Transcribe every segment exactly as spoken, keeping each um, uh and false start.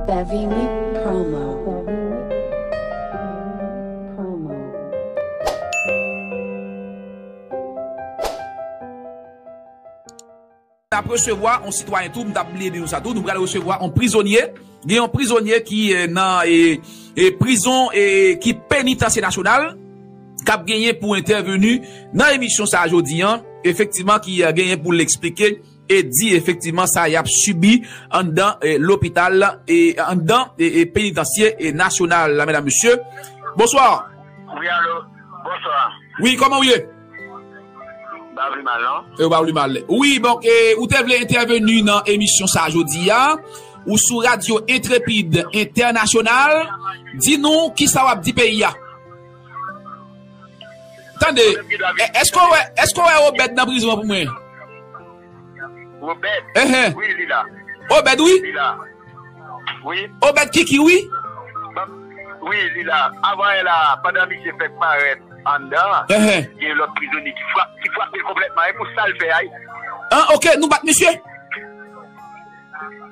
Savini Promo. Promo. N ap resevwa yon sitwayen tou, m t ap bliye di nou sa tou, nou pral resevwa yon prizonye. Gen yon prizonye ki eh, nan eh, eh, prizon eh, ki penitansye nasyonal k ap genyen pou entèveni nan emisyon sa a jodi an, efektivman ki eh, genyen pou l eksplike e di efektivman sa y ap sibi anndan eh, lopital e anndan eh, eh, penitansye eh, nasyonal la, medam, mesye. Bonswa. Wi, alo. Bonswa. Wi, kòman w ye? M pa vle mal, non. E w pa vle mal. Wi, donk, eh, ou te vle entèveni nan emisyon sa a jodi a. Ou sou Radyo Entrepid Entènasyonal. Di nou kisa w ap di peyi a. Tande, eh, èske w wè, èske w wè Obed nan prizon an pou mwen? Obed? Ehe. Wi, li la. Obed, wi? Li la. Wi. Obed Kiki, wi? Wi, li la. Avan yè la, pandan misye fèk parèt anndan, Ehe. Gen lòt prizonye ki frap, ki frape l konplètman. E pou sa l fè a, An, ok, nou bat misye?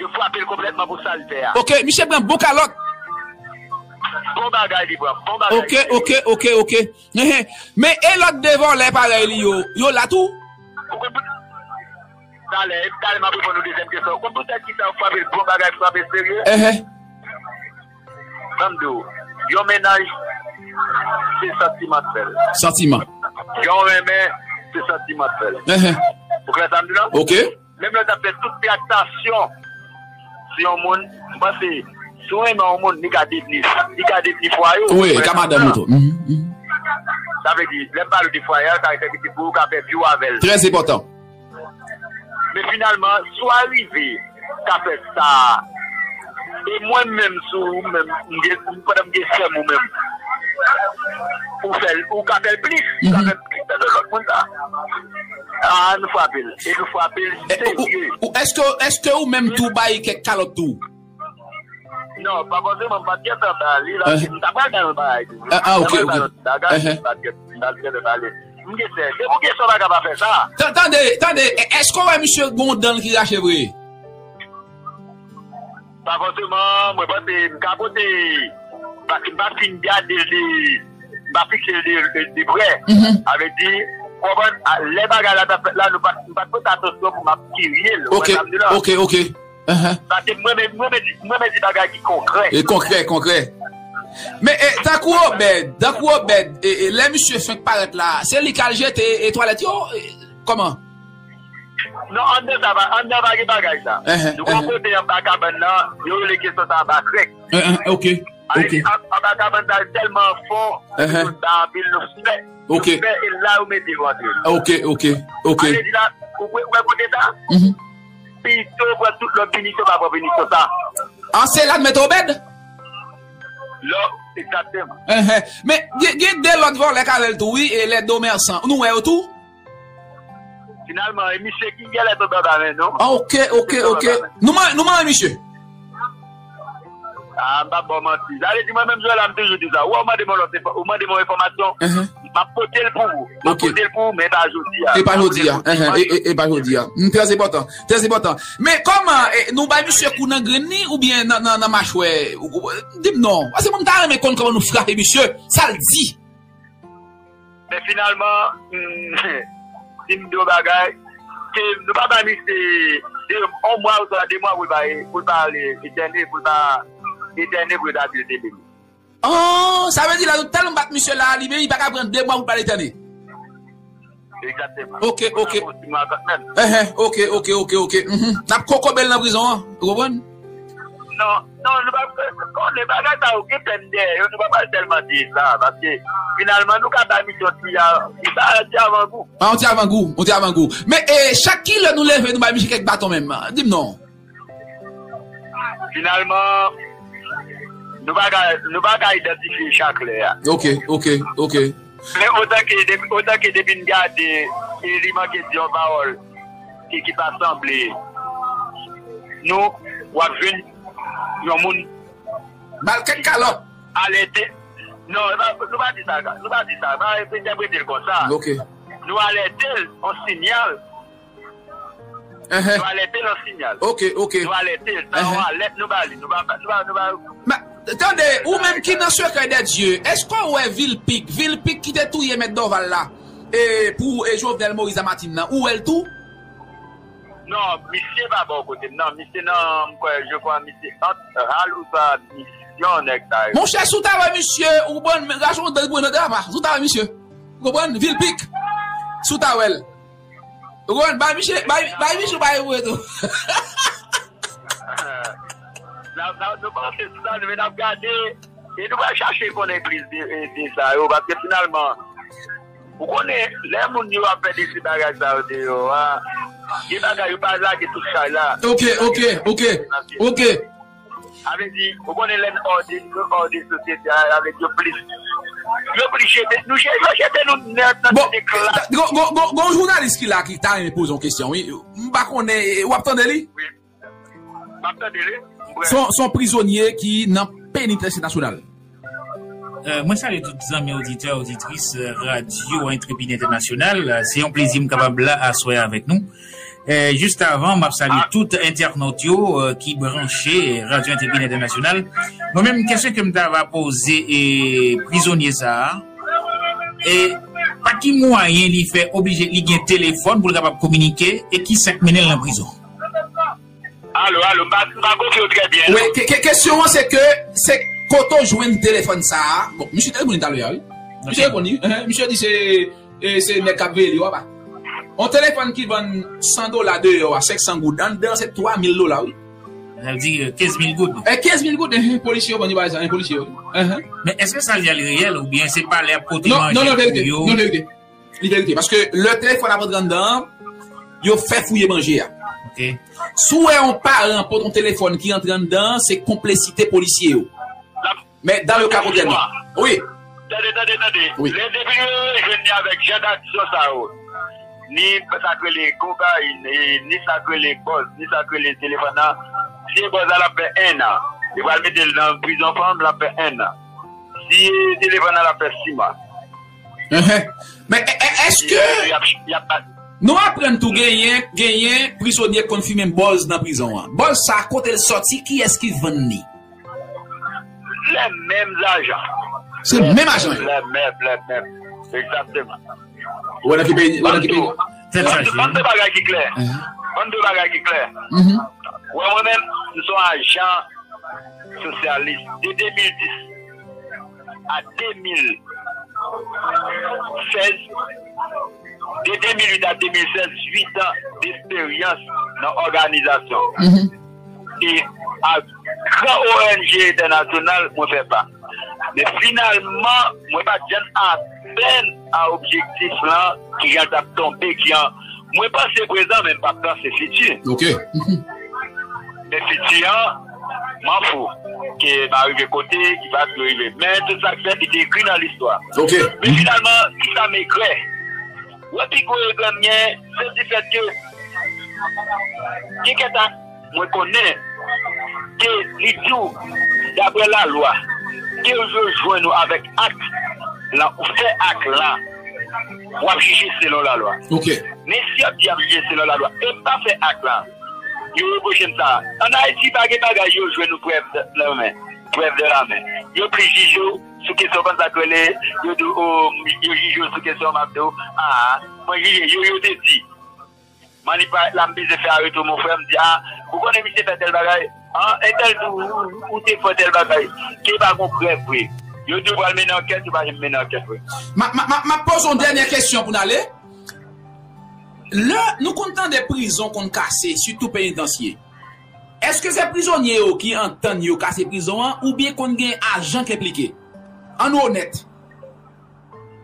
Yo frape l konplètman pou sa l fè a. Ok, misye pran bon kalòt. Bon bagay li pran, bon bagay. Ok, ok, ok, ok. Ehe. Men e lòt de vòlè parèy li yo, yo la tou? Ou konn pou talè, talè m ap reponn ou dezyèm kesyon. Ou konn poutèt ki sa yo frape l bon bagay, frape l serye? Ehe. Ban m di w, yon mennaj, se santiman k fè l. Santiman. Yon renmen, se santiman k fè l. Ehe. Ou klè sa m di la? Ok. Menm lè w t ap fè tout traktasyon sou yon moun, m panse, si w renmen yon moun, li ka devni, li ka devni fwaye w. Wi, e ka madanm ou tou. Mhm, mhm. Sa vle di, lè m pale de fwaye a, sa vle di pou ou ka fè vi w avè l. Trè enpòtan. Men finalman, si w arive ka fè sa, e mwen menm, si w menm, m gen, pandan m gen sè m ou menm, ou fè l, ou ka fè l plis, ou ka fè l plis ke lòt moun sa. Ah, nou frape l. E nou frape l Eh, ou- serye. ou- Èske èske ou menm tou bay kèk kalòt tou? Non, pa fòseman, m pa t gentan ba li la. Eh. M ta pral ba yon bagay tou. Ah, ah, ok, M ta pral ok. ba yon bagay, Eh, eh. m pa t gentan, m pa t gentan ba li. M gen sè, se pou kesyon pa ka pa fè sa. Tan- Tande, tande, e- èske w wè misye gon dan l ki rache vre? Pa fòseman, mwen panse m ka pote, paske m pa fin gade l de, m pa fikse l de, de, de prè. Mhm. Avè di, konprann, a, lè bagay la t ap fèt la, nou pa, m pa t pote atansyon pou m ap kirye l. Ou Ok, wè sa m di la? ok, ok. Ahan. Paske mwen, mwen, mwen, mwen, mwen di bagay ki konkrè. E konkrè, konkrè. Men e, tankou Obed, tankou Obed, e, e, lè misye fenk parèt la, se li k al jete e twalèt yo? E, kòman? Non, anndan sa, pa- anndan pa gen bagay sa. Ehe, Nou gon ehe. Kote anba kabann nan, yo rele kesyon sa anba krèk. Eh, eh, ok, Ale ok. di, an- anba kabann sa tèlman fon, Ehe. nou ba anpil, nou fè. Ok. Nou fè, e la yo mete yo antre. Ok, ok, ok. Ale di la, ou wè, ou wè kote sa? Mhm. Pito pran tout lòt pinisyon, pa pran pinisyon sa. An se la n mete Obed? Lò, egzakteman. Ehe. Men gen, gen de lòt vòlè k avè l tou, wi, e lè domersan. Nou wè yo tou? Finalman, e misye ki genlè tonbe anba men nou. Ah, ok, ok, ok. Nou man, nou man misye. Ah, m pa ba w manti. Sa vle di mwen menm jwè la, m toujou di sa. Ou wè, ou mande m yon lòt enfò-, ou mande m yon enfòmasyon, Ehe. m ap pote l pou ou. M ap Ok. pote l pou ou, men e pa jodi a. E pa M ap jodi a. pote l pou ou, Ehe, men e, e, e pa jodi a. Mm, trè enpòtan. Trè enpòtan. Men kòman, e, nou bay misye kou nan grenn li oubyen nan, nan, nan machwè? Ou- ou- Di m non. Paske mwen m ta renmen konn kòman nou frape misye. Sa l di. Men finalman, mm, si m di yon bagay, se nou pa bay misye de, yon mwa oswa de mwa pou l pa, pou l pa ale etène, pou l pa etène pou l ta di l te beni. Oh, sa vle di la, nou tèlman bat misye la, li menm, li pa ka pran de mwa pou l pa al etène. Egzakteman. Ok, ok. Yon ti mwa kanmenm. Ehe, ok, ok, ok, ok. Mhm. N ap kokobe l nan prizon an, ou konprann? Non, non, nou pa konnen bagay sa yo gen pèn dèyè yo, nou pa pral tèlman di sa, paske finalman nou ka bay misye yon ti, yon ti avangou. Ah, yon ti avangou, yon ti avangou. Men e, chak kilè nou leve, nou bay misye kèk baton menm. Di m non. Finalman, nou pa ka, nou pa ka idantifye chak lè a. Ok, ok, ok. Men otan ke, depi, otan ke depi n gade, e li manke di yon pawòl ki, ki pa sanble, nou, w ap jwenn yon moun Ba l kèk kalòt. alète. Non, nou pa, nou pa di sa, nou pa di sa, pa entèprete l konsa. Ok. Nou alète l, yon sinyal. Enhen. Nou alète nan siyal. Ok, ok. Nou alète, sa yon alèt nou ba li. Nou ba, nou ba, nou ba. Men, tande, ou menm ki nan sekrè dè dye, èske w wè Vilpic, Vilpic ki te touye mèt Dorval la, e pou e Jovenel Moïse Lamartine nan, ou wè l tou? Non, misye pa bò kote m, non. Misye nan, m kwè, je crois, misye ant Hal ou sa misyon, nèg sa yo. Monchè, si w ta wè misye, ou konprann, men rache yon dan pou nan drama. Si w ta wè misye, ou konprann, Vilpic, si w ta wè l. Ou konprann, bay misye, bay, bay misye, bay ou tou. N ap, n ap, nou panse sou sa, nou, men n ap gade, e nou pral chache konnen plis de, de, de sa yo, paske finalman, ou konnen, lè moun yo ap fè de ti bagay sa yo deyò a, gen bagay yo pa lage tout chay la. Ok, ok, ok, ok. Sa vle di, ou konnen lè n hors de, nou hors de sosyete a, sa vle di yo plis, yo plis jete, nou je-, yo jete nou nèt nan bon, tete klas. Gon, gon, gon, gon jounalis ki la ki ta renmen poze yon kesyon, wi. M pa konnen, w ap tande li? Wi. M ap tande li. M prè. Se yon, se yon prizonye ki nan penitansye nasyonal. Euh, mwen salye tout zanmi oditè, oditris, euh, Radyo Entrepid Entènasyonal. Euh, se yon plezi m kapab la aswè avèk nou. Euh, jis avan, m ap salye tout entènòt yo, euh, ki branche Radyo Entrepid Entènasyonal. Mwen menm, kesyon ke m ta va poze e prizonye sa a, e pa ki mwayen li fè oblije, li gen telefòn pou l kapab kominike, e ki sa k mennen l nan prizon? Alo, alo, m pa, m pa konprann w trè byen, non. Wi, ke, ke, kesyon an se ke, se kote w jwenn telefòn sa a. Bon, misye te reponn li talè a, wi. Misye reponn li, hein, misye di se, e, se nèg k ap veye li yo, apa. Yon telefòn ki vann san dola deyò a, senk san goud, anndan se twa mil dola, wi. Sa vle di, euh, kenz mil goud. E, kenz mil goud, hein, polisye yo vann li bagay sa, hein, polisye yo. Hein, hein. Men èske sa reyèl, reyèl, oubyen se palè ap pote manje pou yo? Non, non, non, verite, non, verite. Li verite. Paske lè telefòn ap antre anndan an, yo fè fouye manje a. Ok. Si w wè yon paran pote yon telefòn ki antre anndan an, se konplisite polisye yo. Men dan le ka kontènman. Wi. Tande, tande, tande. Wi. Lè depi yo jwenn li avèk jan d'aksyon sa yo, ni sa k rele kokayin, e, ni sa k rele bòz, ni sa k rele telefòn nan, si e bòz la, l ap fè en an. Yo pral mete l nan prizon fanm, l ap fè en an. Si telefòn nan, l ap fè sis mwa. Enhen. Men, e, e, èske nou aprann tou genyen, genyen prizonye k konn fimen bòz nan prizon an? Bòz sa, kote l sòti? Kiyès ki vann li? Les mêmes agents. Se menm ajan yo. Les mêmes, les mêmes. Egzakteman. Ou wè nan ki peyi, ou wè nan ki peyi? Tèt chaje. Ban m de bagay ki klè. Ban m de bagay ki klè. Ou wè mwen menm, m se yon ajan sosyalis de de mil dis a de mil sèz, de de mil uit a de mil sèz, uit an desperyans nan òganizasyon. E ak gran O N G entènasyonal, mwen fè pa. Men finalman, mwen pa t janm atenn a objektif lan, ki jan l t ap tonbe, ki jan, mwen panse prezan, men m p ap panse fiti. Ok. Men fiti an, m an fou. Ke m a rive kote, ki fason yo rive. Men tout sa k fèt, li te ekri nan listwa. Ok. Men finalman, ki sa m egrè? Wè pi gwo egrè m gen, se difèt ke gen kèk ak mwen konnen ke li di w, daprè lalwa, ke yo jwenn ou avèk ak lan, ou fè ak lan, w ap jije selon lalwa. Ok. Men si y ap di y ap jije selon lalwa, e m pa fè ak lan, yo repwoche m sa. Ann Ayiti, pa gen bagay yo jwenn ou prèv nan men, prèv de la men. Yo plis jije w sou kesyon kòm sa k rele, yo di w, o, yo jije w sou kesyon m ap di w, a, mwen jije, yo, yo te di. Mannipa la m bezwen fè arete w, mon frè, m di, a, ou konnen misye fè tèl bagay? An, entèl di w, ou, ou te fè tèl bagay. Ke pa gon prèv vre. Yo di w pral mennen ankèt, yo pa janm mennen ankèt vre. M a, m a, m a, m ap poze yon dènyè kesyon pou n ale. Lè nou konn tande prizon konn kase, sitou penitansye, èske se prizonye yo ki antann yo kase prizon an, oubyen konn gen ajan k enplike? Ann onèt.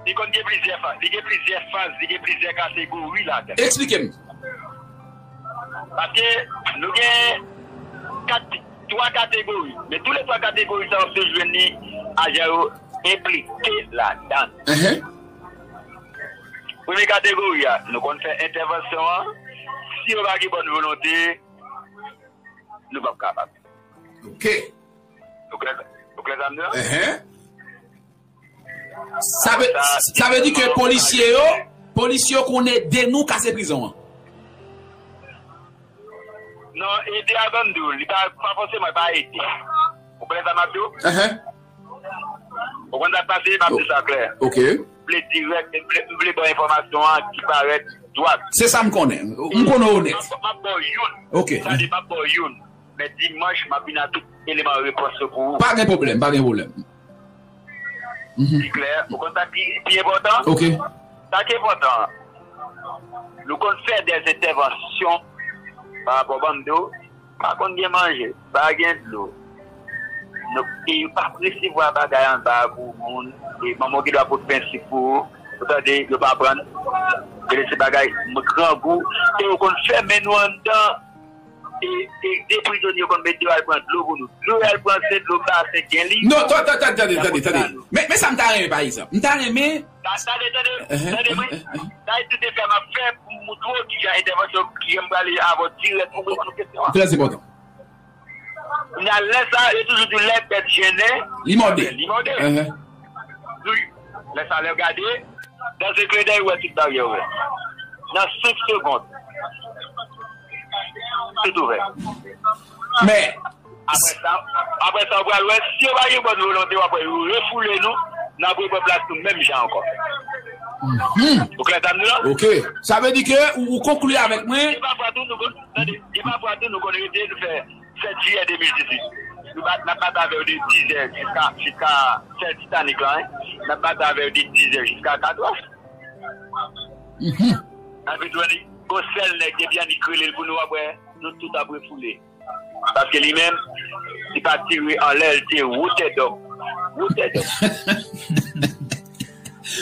Li konn gen plizyè faz, li gen plizyè faz, li gen plizyè kategori ladan. Eksplike m. Paske nou gen kat, twa kategori. Men tou le twa kategori sa yo, w ap jwenn ni ajan yo enplike ladan. Enhen. Premye kategori a, nou konn fè entèvansyon an. Si yo pa gen bòn volonte, nou p ap kapab. Ok. Ou klè, ou klè sa m di la? Enhen. Sa vle, sa vle di ke polisye yo, polisye yo konn ede nou kase prizon an. Non, ede a ban m di w, li pa, pa fòseman, pa ede. Ou konprann sa m ap di w? Ou konn sa k pase, m ap di sa klè. M vle dirèk, m vle, m vle ba w enfòmasyon an ki parèt dwat. Se sa m konnen. M konnen w onèt. M ap, m ap ba w youn. Tande, m ap ba w youn. Men dimanch, m ap vin ak tout eleman repons yo pou ou. Pa gen pwoblèm, pa gen pwoblèm. Li klè. Ou konn sa ki pi enpòtan? Sa ki enpòtan, nou konn fè dè entèvansyon pa rapò ban m di w, pa konn gen manje, pa gen dlo. Nou, e yo pa p resevwa bagay anba pou moun. E manman w gen dwa pot pen sik pou ou. Ou tande, yo pa pran. Rele se bagay grangou. E yo konn fèmen nou anndan. E, e de prizonye yo konn mete yo al pran dlo pou nou. Dlo yo al pran se dlo basen gen li. Non, tande, tande, tande, tande, tande. Men, men sa m ta renmen, pa egzanp. M ta renmen. Tande, tande, tande mwen. Sa e tout efè m ap fè pou m montre w kijan entèvansyon, kijan m prale avè w dirèk pou reponn ou kesyon an. Trè enpòtan. Nan lè sa, yo toujou di lè bèt jennen, li mòde. Li mòde. Wi. Lè sa, lè w gade, nan se kledèy, ou wè tout baryè ouvè. Nan senk segonn, tout ouvè. Men, apre sa, apre sa, ou pral wè, si yo pa gen bòn volonte, w ap wè, yo refoule nou, n ap repran plas nou menm jan ankò. Ou klè sa m di w la? Ok. Sa vle di ke ou, ou konkli avèk mwen. E pafwa tou, nou konn, tande, e pafwa tou, nou konn rete, nou fè sèt jiyè de mil dizuit. Nou bat, n ap bat avè yo de dizè jiska, jiska sèl Titanic lan, hein. N ap bat avè yo de dizè jiska katòz. Epi tou, annik, gon sèl nèg, depi annik rele l pou nou, w ap wè, nou tout ap refoule. Paske li menm, li pa tire anlè, li te wotè dòm. Wotè dòm.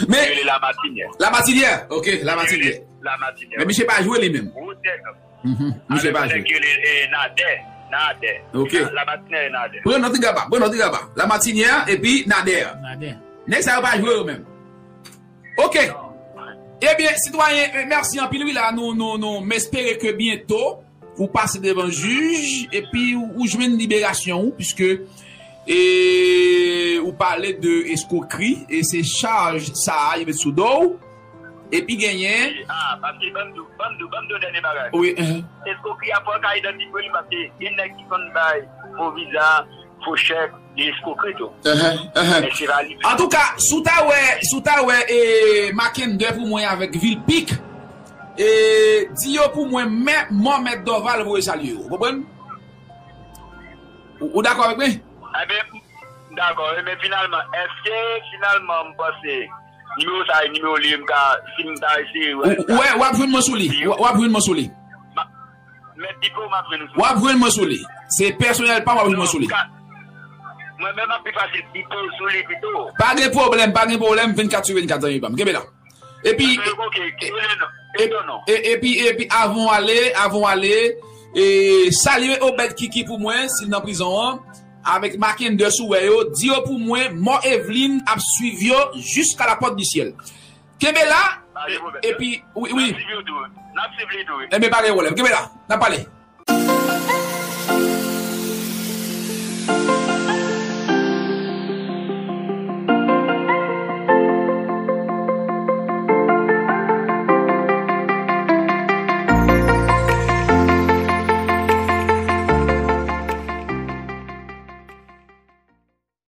Men, rele Lamatinière. Lamatinière, ok, Lamatinière. Lamatinière. Men misye pa jwe li menm. Wotè dòm. Misye pa jwe. Ki rele, eh, Nadè. Nadè. Ok. Lamatinière e Nadè. Pran nòt, Gaba. Pran nòt, Gaba. Lamatinière epi Nadè. Nadè. Nèg sa yo pa jwe yo menm. Ok. Ebyen, sitwayen, eh, mèsi anpil, wi, la, nou, nou, nou, m espere ke byento ou pase devan jij, epi ou, ou jwenn liberasyon ou, piske, e, ou pale de eskwokri, e se chaj sa a yo met sou do w, epi genyen. Ah, paske ban m di w, ban m di w, ban m di w dènye bagay. Wi, enhen. Eskwokri a pa ka idantifye li, paske gen nèg ki konn bay fo viza, fo chèk, li eskwokri tou. Enhen, enhen. Men se pa li menm. Antouka, si w ta wè, si w ta wè, e, Mackendy pou mwen avèk Vilpic, e, di yo pou mwen, men, mò Mèt Dorval voye salye yo. Ou konprann? Ou, ou dakò avèk mwen? Enben, m dakò, wi, men finalman, èske finalman m panse nimewo sa a, nimewo li, m ka, si m ta eseye wè. Ou, ou wè, w ap jwenn mwen sou li. W, w ap jwenn mwen sou li. Mèt Pipo, m ap jwenn ou sou li. W ap jwenn mwen sou li. Se pèsonèl pa m, w ap jwenn mwen sou li. Mwen menm ap pi fasil Pipo sou li pito. Pa gen pwoblèm, pa gen pwoblèm, vennkat sou vennkat, zanmi pa m. Kenbe la. Epi, epi, epi, avan w ale, avan w ale, e, salye Obed Kiki pou mwen, si l nan prizon an, avèk Mackendy sou wè yo, di yo pou mwen, mò Evelyn ap swiv yo jiska la pòt di syèl. Kenbe la, epi, wi, wi. N ap swiv li tou, wi. Enben, pa gen pwoblèm. Kenbe la, n ap pale.